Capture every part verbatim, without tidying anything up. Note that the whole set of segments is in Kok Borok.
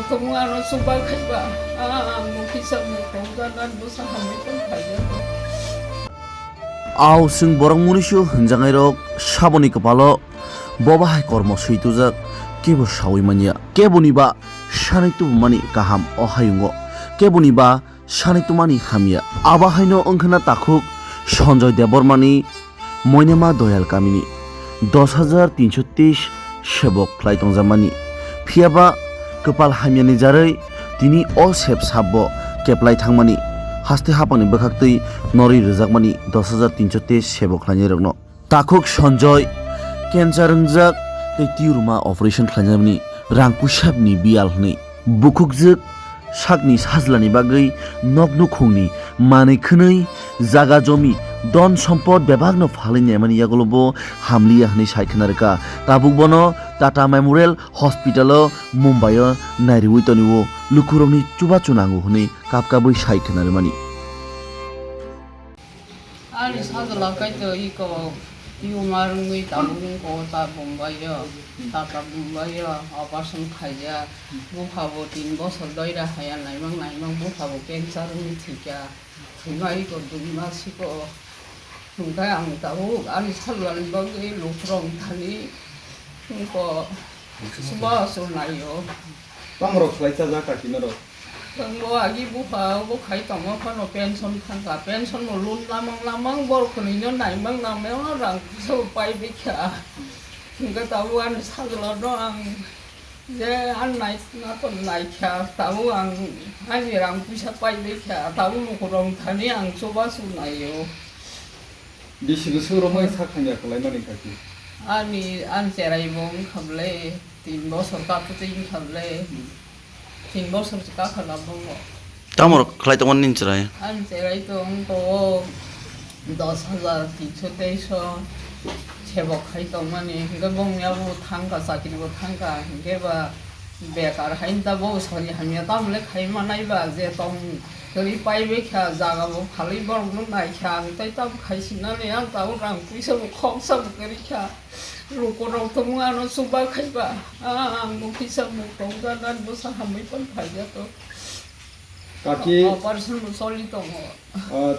Tongmung ano chuba khaiba, ah, ang mukisa mukong janan bwsa hamwi tong khaijak. Aw, chwng borok munisu hwnjaknairok saboni kwpalo boba hai kormo swi tujak, kebo sawi manya. Keboni ba sanai tubumani kaham o hayungo, keboni ba sanai tumani hamya. Abo haino wngkhana takhuk Sanjoy Debbarmani Moinema Doyal kamini dos hajar tinsho teis sebok khlai tongjakmani. Phiyaba kwpal hamyani jarwi tini o sep sapbo keplai thangmani, haste haphangni bwkhaktwi norwi rwjakmani dos hajar tinsho teis sebok khlainairokno. Takhuk Sanjoy cancer wngjak tei tiuruma operation khlainani rang puisapni biyal hwnwi bukhukjwk sakni sajlani bagwi nok nukhungni manwi khwnwi jaga jomi don sompot bebakno phalwi naimani yagulo bo hamliya hwnwi sai khna rwkha. Tabuk bono Tata Memorial Hospital-o Mumbai-o nairwi tonwi-o lukurokni chubachu nango hwnwi kap kabwi sai khna rwmani. Ani sajla kaito iko tumor wngwi tabuk wngkha o ta Bombay-o, Tata Bombay-o operation khaijak. Bupha bo tin bosor doira haya naimang naimang, bupha bo cancer wngwi thwikha. Thwima iko dui mas iko. Hwnkhe ang tabuk ani sajlani bagwi lukurok thani wngkha chubachu naio. Tamorok khlai chajak kaki norok? Tongo agi bupha bo khai tongma phano pension thangkha, pension bo loan lamang lamang borok khwnwi no naimang nangmano rang puisa bo pai baikha. Hwnkhe tabuk ani sajla no ang je ang nai nato naikha, tabuk ang ani rang puisa pai baikha, tabuk lukurok thani ang chubachu naio. Bisi bwswk romwi sak hamya kwlaimani kaki? Ani, ani cherai bo wngkha bwle, tin bosor kaputwi wngkha bwle. Tin bosor se kakha labo bo. Tamo rok khlai tongmani nini chwrai? Ani cherai to wngkha o dos hajar tinsho teisho sebok khai tongmani, hwnkhe bongni abo thangkha, chakri bo thangkha, hwnkhe ba bekar haini ta bo sori hamya tamle khai manai ba, je tong kwrwi pai baikha, jaga bo phalwi borok no naikha, ang tei tamo khai sinani, ang tabuk rang puisa bo khoksa bo kwrwi kha. Lukurok tongmung ano chuba khaiba. Ah, ang bo kisa muk tong janan bwsa hamwi phan phaiya to. Kaki, operation bo choli tongo. Ah,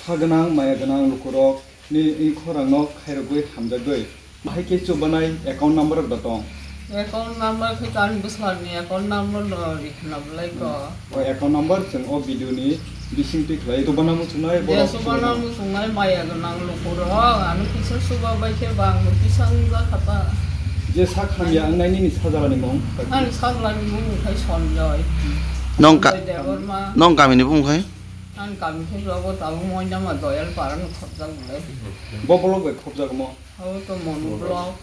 sa gwnang, maya gwnang lukurok ni, ni khorang no khairogwi hamjagwi. Bahai khe chubanai account number rok da tong? Account number khe ani bwsarni account number no rikha na belai ko. O account number chwng o video ni bising twi khlai chubanai muchungnai, je borok chubanai muchungnai maya gwnang lukurok, ano kisa chuba bai khe bang bo kisa wngjakha ta. Je sak hamya wngnai nini sajlani mung? Ani sajlani mung khai Sanjoy. Nong ka-, Sanjoy Debbarma. Nong kamini bumung khai? Ani kami khai bo tabuk Moinama Doyal para no khobjak belai. Bo bolok bai khobjak mo? Abo to mono block.